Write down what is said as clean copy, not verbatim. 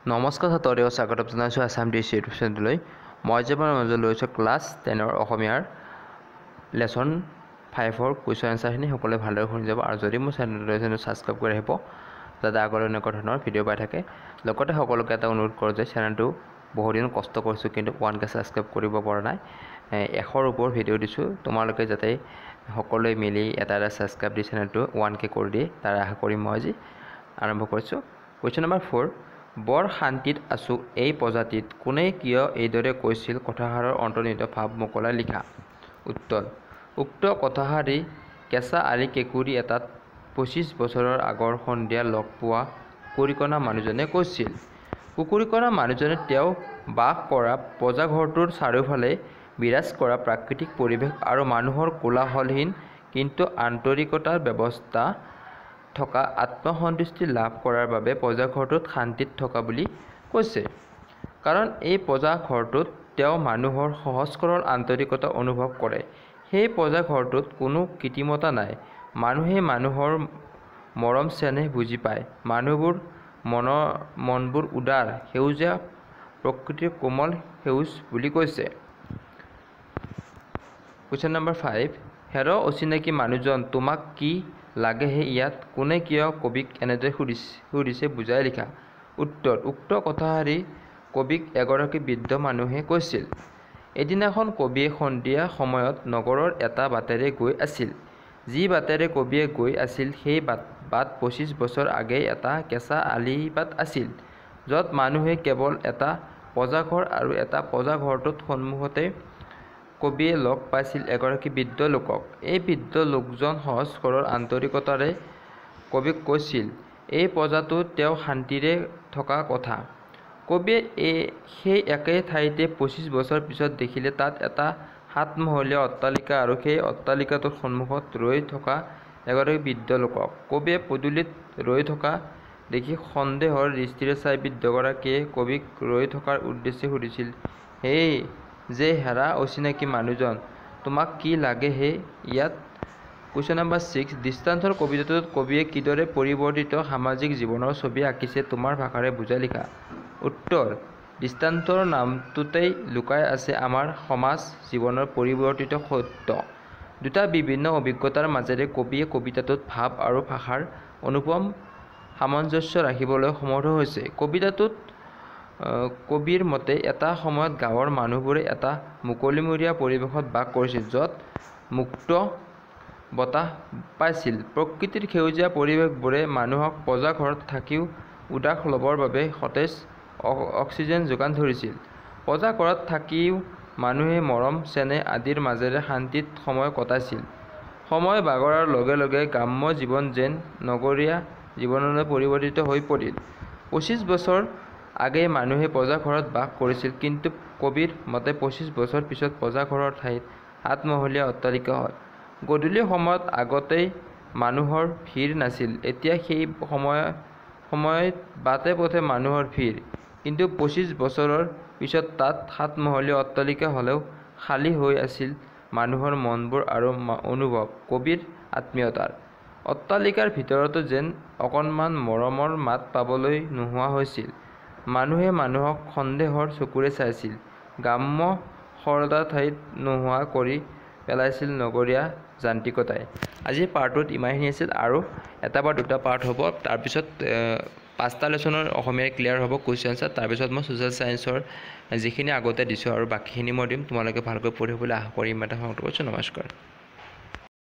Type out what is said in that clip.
নমস্কাৰ ছাত্ৰ, স্বাগতম জনাইছোঁ আছাম ডি চি ইউটিউব চেনেললৈ। মই আজি আপোনাৰ মাজত লৈছোঁ ক্লাছ 10ৰ অসমীয়াৰ লেচন 5ৰ কুৱেশ্যন এনচাৰখিনি। সকলোৱে ভালদৰে শুনি যাব আৰু যদি মোৰ চেনেলটো ছাবস্ক্ৰাইব কৰি আহিব, যাতে আগলৈ এনেকুৱা ধৰণৰ ভিডিঅ' পাই থাকে। লগতে সকলোকে এটা অনুৰোধ কৰোঁ যে চেনেলটো বহুদিন কষ্ট কৰিছোঁ, কিন্তু 1K subscribe কৰিব পৰা নাই। 100ৰ ওপৰ ভিডিঅ' দিছোঁ। তোমালোকে যাতে সকলোৱে মিলি এটা এটা ছাবস্ক্ৰাইব দি চেনেলটো 1K কৰি দিয়ে, তাৰ আশা কৰি মই আজি আৰম্ভ কৰিছোঁ। কুৱেশ্যন নম্বৰ 4, বৰ শান্তিত আছোঁ এই প্ৰজাতিত, কোনে কিয় এইদৰে কৈছিল? কথাষাৰৰ অন্তৰ্নিহিত ভাৱ মোকলাই লিখা। উত্তৰ, উক্ত কথাষাৰি কেঁচা আলি কেঁকুৰি এটাত 25 বছৰৰ আগৰ সন্ধিয়া লগ পোৱা কুকুৰীকণা মানুহজনে কৈছিল। কুকুৰীকণা মানুহজনে তেওঁ বাস কৰা পঁজাঘৰটোৰ চাৰিওফালে বিৰাজ কৰা প্ৰাকৃতিক পৰিৱেশ আৰু মানুহৰ কোলাহলহীন কিন্তু আন্তৰিকতাৰ ব্যৱস্থা থকা আত্মসন্তুষ্টি লাভ কৰাৰ বাবে পঁজাঘৰটোত শান্তিত থকা বুলি কৈছে। কাৰণ এই পঁজাঘৰটোত তেওঁ মানুহৰ সহজ সৰল আন্তৰিকতা অনুভৱ কৰে। সেই পঁজাঘৰটোত কোনো কৃত্ৰিমতা নাই। মানুহে মানুহৰ মৰম চেনেহ বুজি পায়। মানুহবোৰ মনবোৰ উদাৰ, সেউজীয়া, প্ৰকৃতিৰ কোমল সেউজ বুলি কৈছে। কুৱেশ্যন নম্বৰ 5, হেৰ অচিনাকি মানুহজন, তোমাক কি লাগেহে ইয়াত? কোনে কিয় কবিক এনেদৰে সুধিছে বুজাই লিখা। উত্তৰ, উক্ত কথাষাৰি কবিক এগৰাকী বৃদ্ধ মানুহে কৈছিল। এদিনাখন কবিয়ে সন্ধিয়া সময়ত নগৰৰ এটা বাটেৰে গৈ আছিল। যি বাটেৰে কবিয়ে গৈ আছিল, সেই বাট 25 বছৰ আগেয়ে এটা কেঁচা আলিবাট আছিল, য'ত মানুহে কেৱল এটা পঁজাঘৰ আৰু এটা পঁজাঘৰটোৰ সন্মুখতে কবিয়ে লগ পাইছিল এগৰাকী বৃদ্ধ লোকক। এই বৃদ্ধ লোকজন সহজ সৰল আন্তৰিকতাৰে কবিক কৈছিল এই পঁজাটোত তেওঁ শান্তিৰে থকা কথা। কবিয়ে সেই একে ঠাইতে 25 বছৰ পিছত দেখিলে তাত এটা সাতমহলীয়া অট্টালিকা আৰু সেই অট্টালিকাটোৰ সন্মুখত ৰৈ থকা এগৰাকী বৃদ্ধ লোকক। কবিয়ে পদূলিত ৰৈ থকা দেখি সন্দেহৰ দৃষ্টিৰে চাই বৃদ্ধগৰাকীয়ে কবিক ৰৈ থকাৰ উদ্দেশ্যে সুধিছিল, সেই যে হেৰা অচিনাকি মানুহজন, তোমাক কি লাগেহে ইয়াত? কুৱেশ্যন নম্বৰ 6, দৃষ্টান্তৰ কবিতাটোত কবিয়ে কিদৰে পৰিৱৰ্তিত সামাজিক জীৱনৰ ছবি আঁকিছে তোমাৰ ভাষাৰে বুজাই লিখা। উত্তৰ, দৃষ্টান্তৰ নামটোতেই লুকাই আছে আমাৰ সমাজ জীৱনৰ পৰিৱৰ্তিত সত্য। দুটা বিভিন্ন অভিজ্ঞতাৰ মাজেৰে কবিয়ে কবিতাটোত ভাৱ আৰু ভাষাৰ অনুপম সামঞ্জস্য ৰাখিবলৈ সমৰ্থ হৈছে। কবিতাটোত কবিৰ মতে এটা সময়ত গাঁৱৰ মানুহবোৰে এটা মুকলিমূৰীয়া পৰিৱেশত বাস কৰিছিল, য'ত মুক্ত বতাহ পাইছিল। প্ৰকৃতিৰ সেউজীয়া পৰিৱেশবোৰে মানুহক পঁজাঘৰত থাকিও উশাহ ল'বৰ বাবে সতেজ অক্সিজেন যোগান ধৰিছিল। পঁজাঘৰত থাকিও মানুহে মৰম চেনেহ আদিৰ মাজেৰে শান্তিত সময় কটাইছিল। সময় বাগৰাৰ লগে লগে গ্ৰাম্য জীৱন যেন নগৰীয়া জীৱনলৈ পৰিৱৰ্তিত হৈ পৰিল। 25 বছৰ আগেয়ে মানুহে পঁজাঘৰত বাস কৰিছিল, কিন্তু কবিৰ মতে 25 বছৰ পিছত পঁজাঘৰৰ ঠাইত সাতমহলীয়া অট্টালিকা হ'ল। গধূলি সময়ত আগতেই মানুহৰ ভিৰ নাছিল, এতিয়া সেই সময়ত বাটে পথে মানুহৰ ভিৰ। কিন্তু 25 বছৰৰ পিছত তাত সাতমহলীয়া অট্টালিকা হ'লেও খালী হৈ আছিল মানুহৰ মনবোৰ আৰু অনুভৱ কবিৰ আত্মীয়তাৰ। অট্টালিকাৰ ভিতৰতো যেন অকণমান মৰমৰ মাত পাবলৈ নোহোৱা হৈছিল। মানুহে মানুহক সন্দেহৰ চকুৰে চাইছিল। গ্ৰাম্য সৰলতাৰ ঠাইত নোহোৱা কৰি পেলাইছিল নগৰীয়া যান্ত্ৰিকতাই। আজিৰ পাৰ্টটোত ইমানখিনি আছিল আৰু এটা বা দুটা পাৰ্ট হ'ব। তাৰপিছত 5টা লেচনৰ অসমীয়া ক্লিয়াৰ হ'ব কুৱেশ্যন এনচাৰ। তাৰপিছত মই ছ'চিয়েল ছায়েন্সৰ যিখিনি আগতে দিছোঁ আৰু বাকীখিনি মই দিম। তোমালোকে ভালকৈ পঢ়িবলৈ আশা কৰি ইমানতে সমাপ্ত কৰিছোঁ। নমস্কাৰ।